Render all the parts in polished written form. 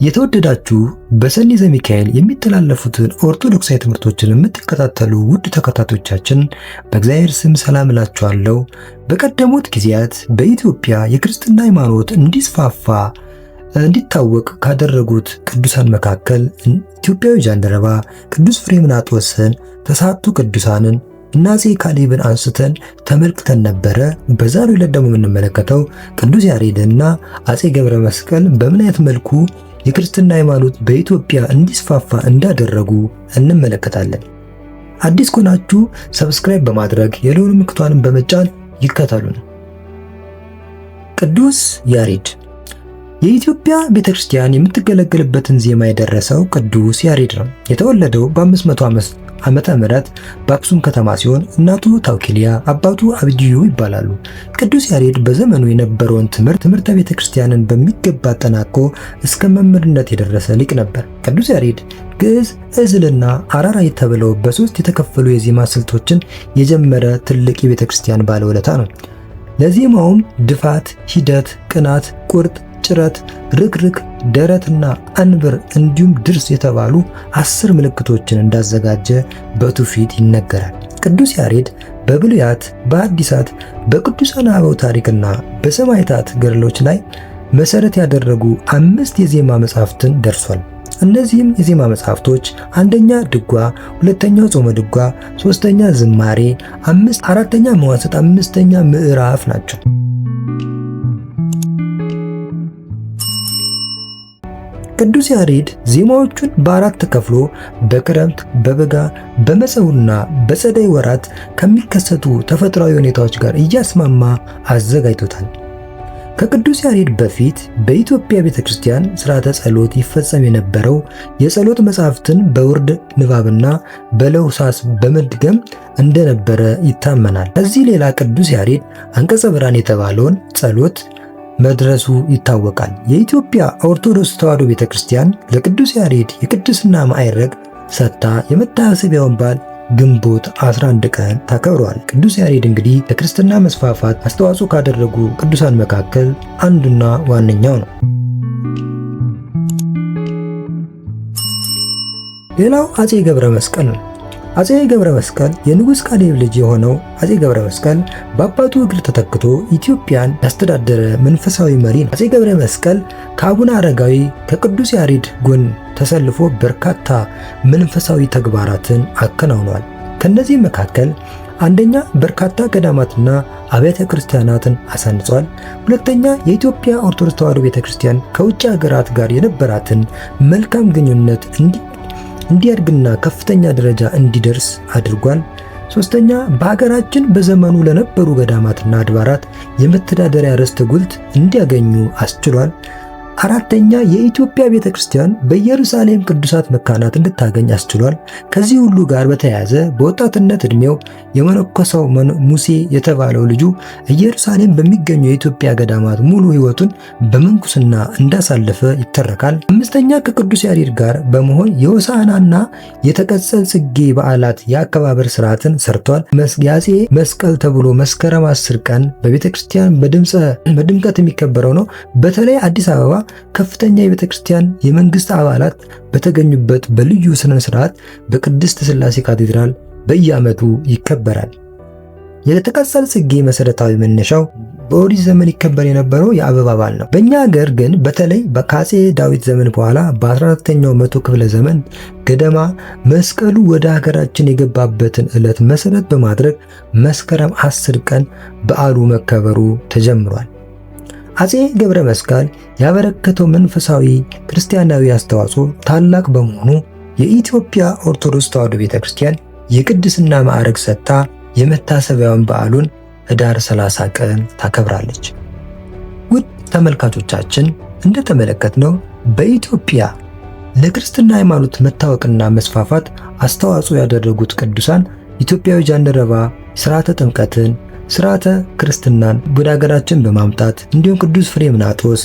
የተወደዳችሁ በሰኒ ዘሚካኤል የሚተላለፉትን ኦርቶዶክሳዊ ትምህርቶችን የምትከታተሉ ውድ ተከታታዮቻችን በእግዚአብሔር ስም ሰላም እላችኋለሁ። በቀደሙት ጊዜያት በኢትዮጵያ የክርስትና ሃይማኖት እንዲስፋፋ እንዲታወቅ ካደረጉት ቅዱሳን መካከል ኢትዮጵያዊ ጃንደረባ ቅዱስ ፍሬምናጦስን፣ ተሳቱ ቅዱሳንን እና አፄ ካሌብን አንስተን ተመልክተን ነበረ። በዛሬው ዕለት ደግሞ የምንመለከተው ቅዱስ ያሬድና አፄ ገብረ መስቀል በምን አይነት መልኩ የክርስትና ሃይማኖት በኢትዮጵያ እንዲስፋፋ እንዳደረጉ እንመለከታለን። አዲስ ከሆናችሁ subscribe በማድረግ የደወል ምልክቷንም በመጫን ይከተሉን። ቅዱስ ያሬድ የኢትዮጵያ ቤተክርስቲያን የምትገለገልበትን ዜማ የደረሰው ቅዱስ ያሬድ ነው። የተወለደው በ505 ዓመተ ምህረት በአክሱም ከተማ ሲሆን እናቱ ታውኪሊያ አባቱ አብጅዩ ይባላሉ። ቅዱስ ያሬድ በዘመኑ የነበረውን ትምህርተ ቤተክርስቲያንን በሚገባ አጠናቆ እስከ መምህርነት የደረሰ ሊቅ ነበር። ቅዱስ ያሬድ ግዕዝ፣ እዝልና አራራይ ተብለው በሶስት የተከፈሉ የዜማ ስልቶችን የጀመረ ትልቅ የቤተክርስቲያን ባለውለታ ነው። ለዜማውም ድፋት፣ ሂደት፣ ቅናት፣ ቁርጥ፣ ጭረት፣ ርክርክ፣ ደረትና አንብር እንዲሁም ድርስ የተባሉ 10 ምልክቶችን እንዳዘጋጀ በትውፊት ይነገራል። ቅዱስ ያሬድ በብሉያት፣ በሐዲሳት፣ በቅዱሳን አበው ታሪክና በሰማዕታት ገድሎች ላይ መሰረት ያደረጉ 5 የዜማ መጻሕፍትን ደርሷል። እነዚህም የዜማ መጻሕፍቶች አንደኛ ድጓ፣ ሁለተኛው ጾመ ድጓ፣ ሶስተኛ ዝማሬ፣ አራተኛ መዋሥዕት፣ አምስተኛ ምዕራፍ ናቸው። ቅዱስ ያሬድ ዜማዎቹን በአራት ከፍሎ በክረምት፣ በበጋ፣ በመጸውና በጸደይ ወራት ከሚከሰቱ ተፈጥሯዊ ሁኔታዎች ጋር እያስማማ አዘጋጅቶታል። ከቅዱስ ያሬድ በፊት በኢትዮጵያ ቤተክርስቲያን ሥርዓተ ጸሎት ይፈጸም የነበረው የጸሎት መጻሕፍትን በውርድ ንባብና በለውሳስ በመድገም እንደነበረ ይታመናል። ከዚህ ሌላ ቅዱስ ያሬድ አንቀጸ ብርሃን የተባለውን ጸሎት መድረሱ ይታወቃል። የኢትዮጵያ ኦርቶዶክስ ተዋሕዶ ቤተክርስቲያን ለቅዱስ ያሬድ የቅድስና ማዕረግ ሰጥታ የመታሰቢያውን በዓል ግንቦት 11 ቀን ታከብረዋል። ቅዱስ ያሬድ እንግዲህ ለክርስትና መስፋፋት አስተዋጽኦ ካደረጉ ቅዱሳን መካከል አንዱና ዋነኛው ነው። ሌላው አፄ ገብረ መስቀል ነው። አፄ ገብረ መስቀል የንጉሥ ካሌብ ልጅ የሆነው አፄ ገብረ መስቀል በአባቱ እግር ተተክቶ ኢትዮጵያን ያስተዳደረ መንፈሳዊ መሪ ነው። አፄ ገብረ መስቀል ከአቡነ አረጋዊ ከቅዱስ ያሬድ ጎን ተሰልፎ በርካታ መንፈሳዊ ተግባራትን አከናውኗል። ከነዚህ መካከል አንደኛ በርካታ ገዳማትና አብያተ ክርስቲያናትን አሳንጿል። ሁለተኛ የኢትዮጵያ ኦርቶዶክስ ተዋሕዶ ቤተክርስቲያን ከውጭ ሀገራት ጋር የነበራትን መልካም ግንኙነት እንዲያድግና ከፍተኛ ደረጃ እንዲደርስ አድርጓል። ሶስተኛ በሀገራችን በዘመኑ ለነበሩ ገዳማትና አድባራት የመተዳደሪያ ርስት ጉልት እንዲያገኙ አስችሏል። አራተኛ የኢትዮጵያ ቤተክርስቲያን በኢየሩሳሌም ቅዱሳት መካናት እንድታገኝ አስችሏል። ከዚህ ሁሉ ጋር በተያያዘ በወጣትነት ዕድሜው የመነኮሰው ሙሴ የተባለው ልጁ ኢየሩሳሌም በሚገኙ የኢትዮጵያ ገዳማት ሙሉ ሕይወቱን በምንኩስና እንዳሳለፈ ይተረካል። አምስተኛ ከቅዱስ ያሬድ ጋር በመሆን የሆሳዕናና የተቀጸል ጽጌ በዓላት የአከባበር ስርዓትን ሰርቷል። የአፄ መስቀል ተብሎ መስከረም 10 ቀን በቤተክርስቲያን በድምቀት የሚከበረው ነው። በተለይ አዲስ አበባ ከፍተኛ የቤተክርስቲያን የመንግስት አባላት በተገኙበት በልዩ ስነ ስርዓት በቅድስት ሥላሴ ካቴድራል በየዓመቱ ይከበራል። የተቀጸል ጽጌ መሰረታዊ መነሻው በኦሪት ዘመን ይከበር የነበረው የአበባ በዓል ነው። በእኛ ሀገር ግን በተለይ ከአፄ ዳዊት ዘመን በኋላ በ14ኛው መቶ ክፍለ ዘመን ገደማ መስቀሉ ወደ ሀገራችን የገባበትን ዕለት መሰረት በማድረግ መስከረም 10 ቀን በዓሉ መከበሩ ተጀምሯል። አፄ ገብረ መስቀል ያበረከተው መንፈሳዊ ክርስቲያናዊ አስተዋጽኦ ታላቅ በመሆኑ የኢትዮጵያ ኦርቶዶክስ ተዋሕዶ ቤተክርስቲያን የቅድስና ማዕረግ ሰጥታ የመታሰቢያውን በዓሉን ህዳር 30 ቀን ታከብራለች። ውድ ተመልካቾቻችን እንደተመለከትነው በኢትዮጵያ ለክርስትና ሃይማኖት መታወቅና መስፋፋት አስተዋጽኦ ያደረጉት ቅዱሳን ኢትዮጵያዊ ጃንደረባ ሥርዓተ ጥምቀትን፣ ሥርዓተ ክርስትናን ወደ ሀገራችን በማምጣት እንዲሁም ቅዱስ ፍሬምናጦስ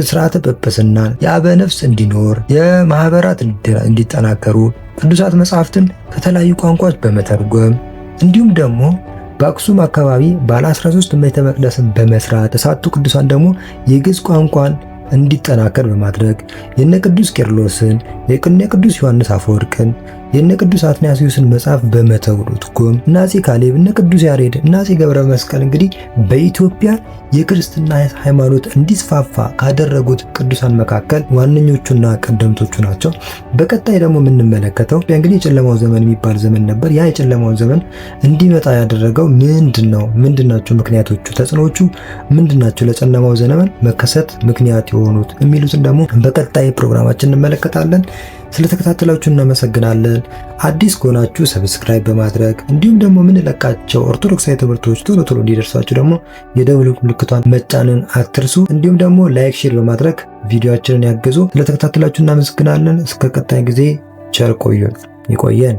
ሥርዓተ ጵጵስናን የአበ ነፍስ እንዲኖር የማህበራት እንዲጠናከሩ ቅዱሳት መጻሕፍትን ከተለያዩ ቋንቋዎች በመተርጎም እንዲሁም ደግሞ በአክሱም አካባቢ ባለ 13 ቤተ መቅደስን በመስራት፣ ተስዓቱ ቅዱሳን ደግሞ የግዕዝ ቋንቋን እንዲጠናከር በማድረግ፣ የነ ቅዱስ ቄርሎስን፣ የነ ቅዱስ ዮሐንስ አፈወርቅን፣ የነ ቅዱስ አትናሲዮስን መጽሐፍ በመተርጎም፣ እነ አፄ ካሌብ፣ እነ ቅዱስ ያሬድ፣ እነ አፄ ገብረ መስቀል እንግዲህ በኢትዮጵያ የክርስትና ሃይማኖት እንዲስፋፋ ካደረጉት ቅዱሳን መካከል ዋነኞቹና ቀደምቶቹ ናቸው። በቀጣይ ደግሞ የምንመለከተው እንግዲህ የጨለማው ዘመን የሚባል ዘመን ነበር። ያ የጨለማው ዘመን እንዲመጣ ያደረገው ምንድነው? ምንድናቸው ምክንያቶቹ? ተጽዕኖዎቹ ምንድናቸው? ለጨለማው ዘመን መከሰት ምክንያት የሆኑት የሚሉትን ደግሞ በቀጣይ ፕሮግራማችን እንመለከታለን። ስለተከታተላችሁ እናመሰግናለን። አዲስ ከሆናችሁ subscribe በማድረግ፣ እንዲሁም ደግሞ የምንለቃቸው ኦርቶዶክሳዊ ትምህርቶች ቶሎ ቶሎ እንዲደርሷችሁ ደግሞ የደወል ምልክቷን መጫንን አትርሱ። እንዲሁም ደግሞ like፣ share በማድረግ ቪዲዮአችንን ያግዙ። ስለተከታተላችሁ እናመሰግናለን። እስከ ቀጣይ ጊዜ ቸር ቆዩን። ይቆየን።